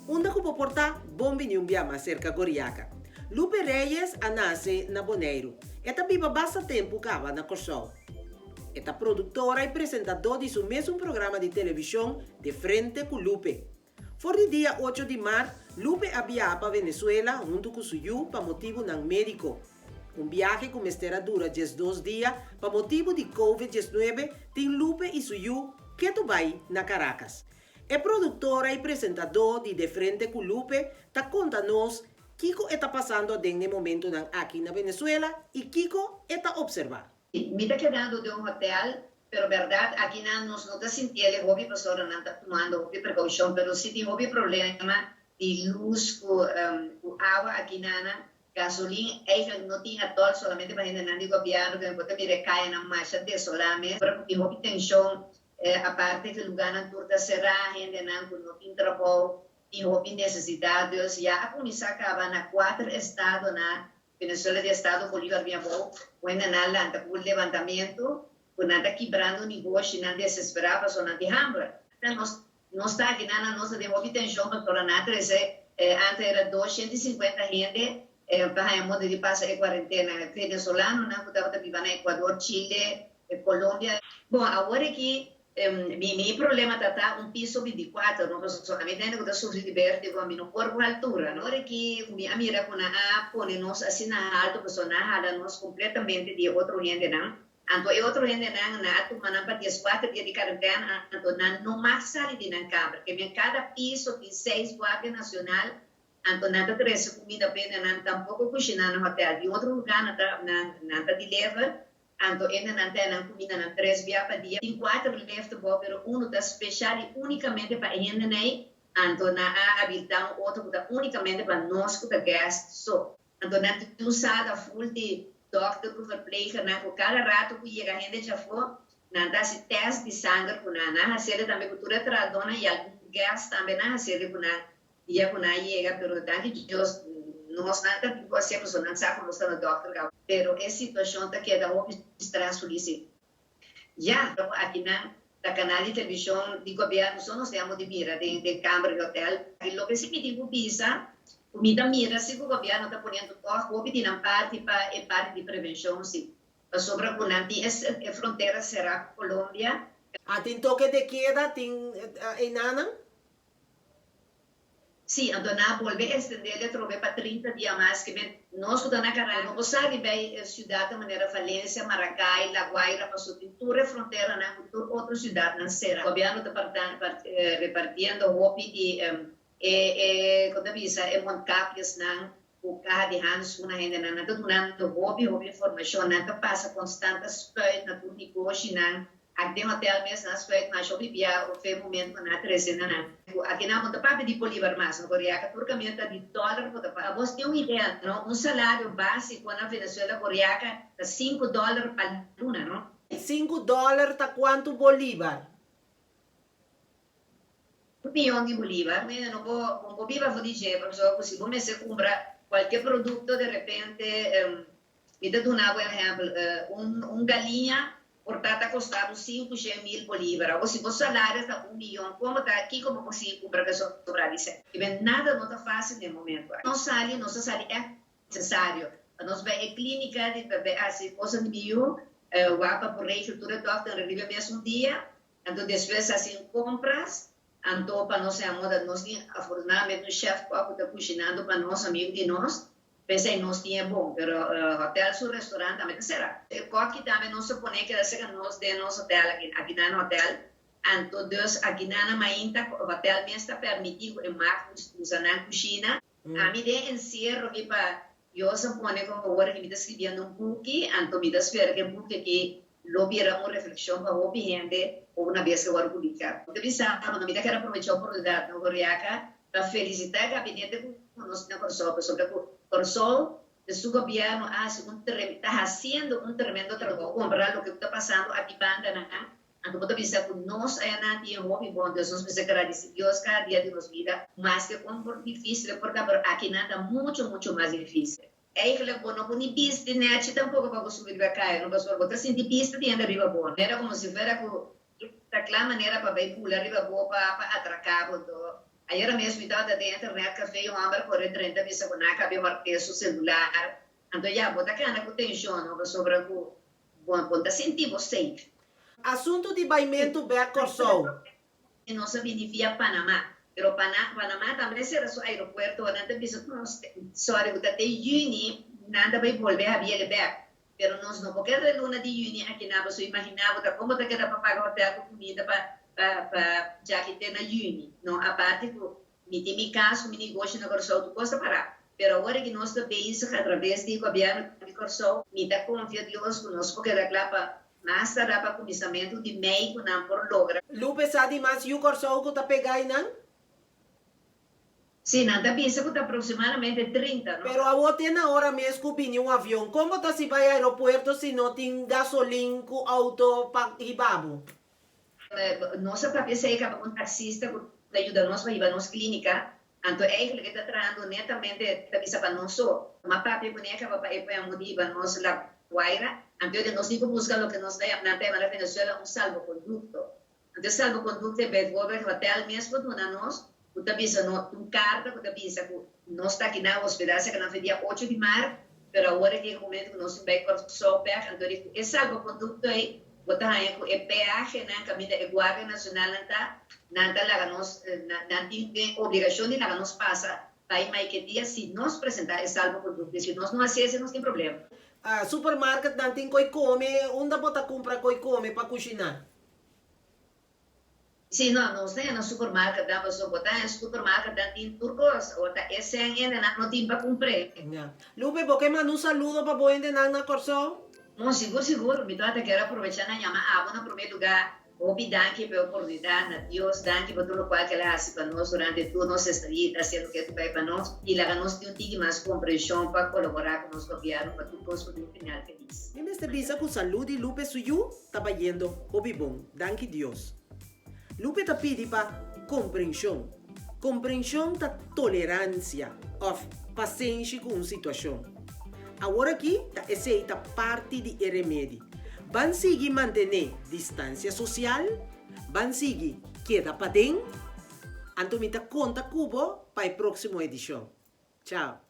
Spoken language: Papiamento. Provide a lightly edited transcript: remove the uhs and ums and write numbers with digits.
Unda ku bo por ta, bon bini un bia mas serka Goriaka. Lupe Reyes a nase na Boneiru. E ta biba basta tempu kaba na Kòrsou. E ta produktora i presentadó di su mesun programa di televishon De Frente ku Lupe. For di dia ocho di mart, Lupe a biaha pa Venezuela huntu ku su yu pa motibunan médiko. Un biahe ku mester a dura 12 dia pa motibu di Covid 19 tin Lupe i su yu ketu bai na Caracas. E produktora i presentadó di De Frente ku Lupe ta konta nos kiko e ta pasando aden e momentunan aki na Venezuela i kiko e ta opservá. Mi ta kedando den un hotel, pero berdad akinan nos no ta sintiele hopi pasobra nan ta tumando hopi precaucion, pero si tin hopi problema di luz cu awa akinana, gasolin eigenlijk no tin atol, solamente pa hendenan di gobierno, cu bo ta mira e cayanan masha desola mes, ora cu tin hopi tension, aparte cu lugarnan tur ta cera, hendenan cu no tin trabou, tin hopi necesidad, dus ya a cuminsa caba na cuater estado na Venezuela di estado Bolívar bien abou, ku hende nan lanta ku un levantamentu, ku nan ta kibrando negoshi, nan desesperá pasobra nan tin hamber. Nos nos ta aki nan nos ta den hopi tenshon pasobra nan a trese antes era 250 hende pa haña moda di pasa e kuarentena. Venezolanonan ku tabata biba na Ecuador, Chile, Colombia. Bon, awor aki mi problema ta ta un piso 24, no? Pasobra ami ta hende ku ta sufri di vertigo, ami no por ku altura, no? Ora ki mi a mira ku nan a pone nos asina haltu, pasobra nan a hala nos kompletamente di e otro hendenan. Anto e otro hendenan, nan a tuma nan pa 14 dia di karentena, anto nan no mag sali di nan kamber. Ke men kada piso tin seis guardia nacional, anto nan ta trese kuminda pa hendenan, tampoko kushiná na hotel. Di otro lugá nan ta nan ta deliver. Anto e nan ta nan kuminda nan tres bia pa dia. Tin kuater lift bo, pero unu ta speshal i únikamente pa e hendenan ei. Anto nan a habilitá un otro ku ta únikamente pa nos ku ta guest so. Anto nan tin un sala ful di dòkter ku verplegernan ku kada ratu ku yega hende djafó, nan ta hasi tèst di sanger ku nan. Nan hasiel tambe ku tur e trahadónan i algun guest tambe nan hasiel ku nan dia ku nan a yega, pero danki Dios nos nan ta bin ku hasié pasobra nan sa ku nos ta na dòkter kaba. Pero e situashon ta keda hopi stressful i si. Ya, aki nan ta kanal di televishon di gobièrnu so nos tin di mira den den kamber di hotel. I loke si mi tin ku bisa, ku mi ta mira si ku gobièrnu ta poniendo tòg hopi di nan parti pa e parti di prevenshon si. Pasobra ku nan tin e frontera será ku Colombia. A tin toke de keda tin einanan? Sí, anto nan a bolbe extendé atrobe pa 30 dia mas, ke men nos ku ta na Caracas no por sali bai siudatnan manera Valencia, Maracay, La Guaira, pasobra tin tur e fronteranan ku tur otro siudatnan sera. Gobièrnu ta repartiendo hopi di e e kon ta bisa e mondkapjesnan ku kaha di handschoen na hendenan. Nan ta dunando hopi hopi informashon. Nan ta pasa konstant ta spuit na tur negoshinan. Aki den hotel mes nan a spuit masha hopi bia ofe momento ku nan a trese na nan. Ku aki nan bo ta papia di bolívar mas, no? Goriaka tur kaminda ta di dòler bo ta papia. Abos tin un idea, no? Un salario básiko na Venezuela goriaka ta $5 pa luna, no? $5 ta kuantu bolívar? Un miyon di bolívar. Mira, no bo bo biba for di dje, pasobra ku si bo mester kumpra kualke produkto de repente, mi ta duna bo ehèmpel, un galiña por ta ta kosta bo 500.000 bolívar. Awor si bo salario ta un miyon, komo ta, kiko bo por sigui kumpra ku e sobra di sèn? Kiben nada no ta fásil den momento aki. Nos sali, nos a sali ègt nesesario pa nos bai e klínika di pa bai hasi kosa di mi yu, wak pa por regel tur e dòkter riba e mes un dia. Anto despues hasi un compras, anto pa nos sea moda nos tin afortunadamente un chef kok ku ta kushinando pa nos, amigo di nos, p'esei nos tin e bon, pero hotel su restaurant tambe ta sera. E koki tambe nos a pone keda serka nos den nos hotel aki, aki nan hotel, anto dus aki nan na mainta hotel mes ta permiti ku e mag usa nan kushina. Ami den encierro aki pa Dios a pone ku awor aki mi ta scribiendo un buki, anto mi ta spera ku e buki aki lo bira un reflexion pa hopi hende una bes ku wòrdu publiká. Mi ta bisa bo, mi ta kere aprovecha oportunidat no Goriaka pa felisitá e gabinete ku nos tin na Kòrsou pasobra ku Kòrsou de su gobièrnu a hasi un ta hasiendo un tremendo trabou kompará loke ku ta pasando aki banda nan. Anto bo ta bisa ku nos ayanan tin e hopi bon Dios, nos mester gradisí Dios kada dia di nos bida, maske kon por difísil e por ta, pero akinan ta mucho mucho mas difísil. Eigenlijk bo no por ni bisti nèchi tampoko pa bo subi riba kaya, no, pasobra bo ta sinti bista di hende riba bo. Manera komo si fuera ku ta kla manera pa bai bula riba bo pa pa atraká bo. Anto. Ayera mes mi tabata den internet cafe y un homber core drenta bisa cu nan a cabe horte su celular. Anto ya, bo ta cana cu tension no, pasobra cu bo no ta sinti bo safe. Asuntu di baimentu bek Kòrsou. Nos a bini via Panama, pero Panama tambe a sera su aeropuerto, nan ta bisa cu nos, sorry, cu ta te juni nan ta bay bolbe habiele bek. Pero nos no por keda e luna di yüni aki na boso imaginá bo ta kon bo ta keda pa paga hotel ku kumida pa pa pa djaki te na yüni. No, aparte ku mi tin mi kas ku mi negoshi na Kòrsou tur kos ta pará. Pero awor aki nos ta bezig atraves di gobièrnu di Kòrsou, mi ta konfia Dios ku nos por keda kla pa mas tardá pa kuminsamentu di mei ku nan por logra. Lupe sa di mas yu Kòrsou ku ta pega einan? Sí, nan ta bisa ku ta aproksimadamente 30, no? Pero awor te na ora mes ku bini un avion, kon bo ta si bai aeropuerto si no tin gasolin ku auto pa hiba bo? Nos a papia esei kaba ku un taksista ku ta yuda nos pa hiba nos klínika, anto eigentlik e ta trahando netamente ta bisa pa nos so. Mi a papia kuné kaba pa e pone amor di hiba nos La Guaira, anto e di nos tin ku buska loke nos ta nan ta yama na Venezuela un salvoconducto. Anto e salvoconducto e bijvoorbeeld hotel mes por duna nos cu ta bisa no un carta cu ta bisa cu nos ta aki na hospedá seka nan fe dia ocho di maart pero awor a yega momento cu nos tin bay Corsou bek anto di cu e salvoconducto ey bo ta haña cu e peajenan caminda e guardia nacional nan ta nan ta laga nos nan tin den obligacion di laga nos pasa bay Maiquetia si nos presenta e salvoconducto y si nos no haci ese nos tin problema. Supermarket nan tin coy come unda bo ta cumpra coy come pa cushina? Sí, no, nos ta na supermarket dan pasobra bo ta na supermarket dan tin tur kos, awor ta e sèn hendenan no tin pa kumpr'é. Ya. Lupe, bo ke manda un saludo pa bo hendenan na Kòrsou? No, sigur sigur, mi tabata kier aprovechá na yama abo na promé lugá. Hopi danki pa e oportunidat, na Dios danki pa tur lokual ku el a hasi pa nos durante tur nos estadia i ta hasiendo loke ta bai pa nos i laga nos tin un tiki mas komprenshon pa kolaborá ku nos gobièrnu pa tur kos por tin un final felis. Mi mester bisa ku salú di Lupe su yu ta bayendo hopi bon, danki Dios. Lupe ta pidi pa komprenshon. Komprenshon ta toleransia òf pasenshi ku un situashon. Awor aki ta esei ta parti di e remedi. Ban sigui mantené distansia sosial, ban sigui keda paden. Anto mi ta konta ku bo pa e próksimo edishon. Chao.